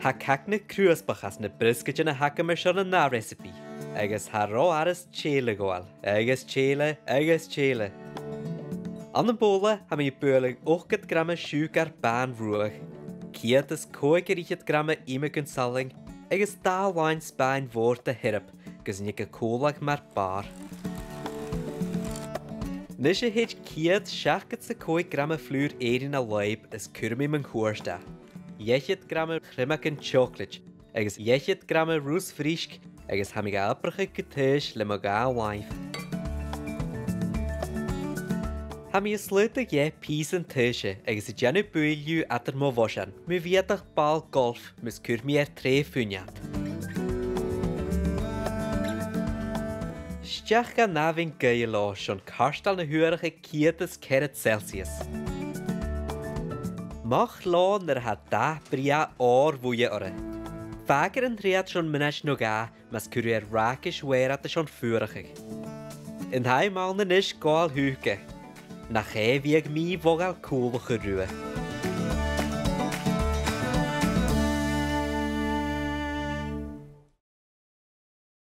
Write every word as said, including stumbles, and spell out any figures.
Tha cagnadh crùbach às na briosgaidean a th' agam airson an ath recipe, agus tha ro fhurasta tèile a ghabhail, agus tèile, agus tèile. Ann am bobhla, tha mi a' bualadh ochdad grama siùcar bàn ruadh, ceud is còigear fhichead grama iomag salainn, agus dà làn spàin mhòr de shioram, gus an tig e còmhla mar bhàrr. Nis a thèid ceud seachdad 's a còig grama flùr èirinn na làimh is cuiridh mi mun cuairt e. Dà fhichead grama chriomagan teòclaid, agus dà fhichead grama rùsg bhric, agus tha mi ga obrachadh gu tùis le mo dhà làimh. Tha mi a' slaodadh dheth pìosan tùise agus a' dèanamh buill dhiubh eadar mo bhoisean, mu mheudachd ball golf mus cuir mi air treidhe fuineadh. Steach dhan abhainn gaoth leotha son cairteal na h-uarach aig ceud is ceathrad Celsius. Moch leotha nuair a tha dath brèagha òr bhuidhe orra. Fàgair an treud son mionaid no dhà mus cuir thu air ràcais mhòr iad son fuarachadh. An t-àm ann a-nis gabhail thuca. Nach e bhiodh mì-mhodhail cùl a chur riutha.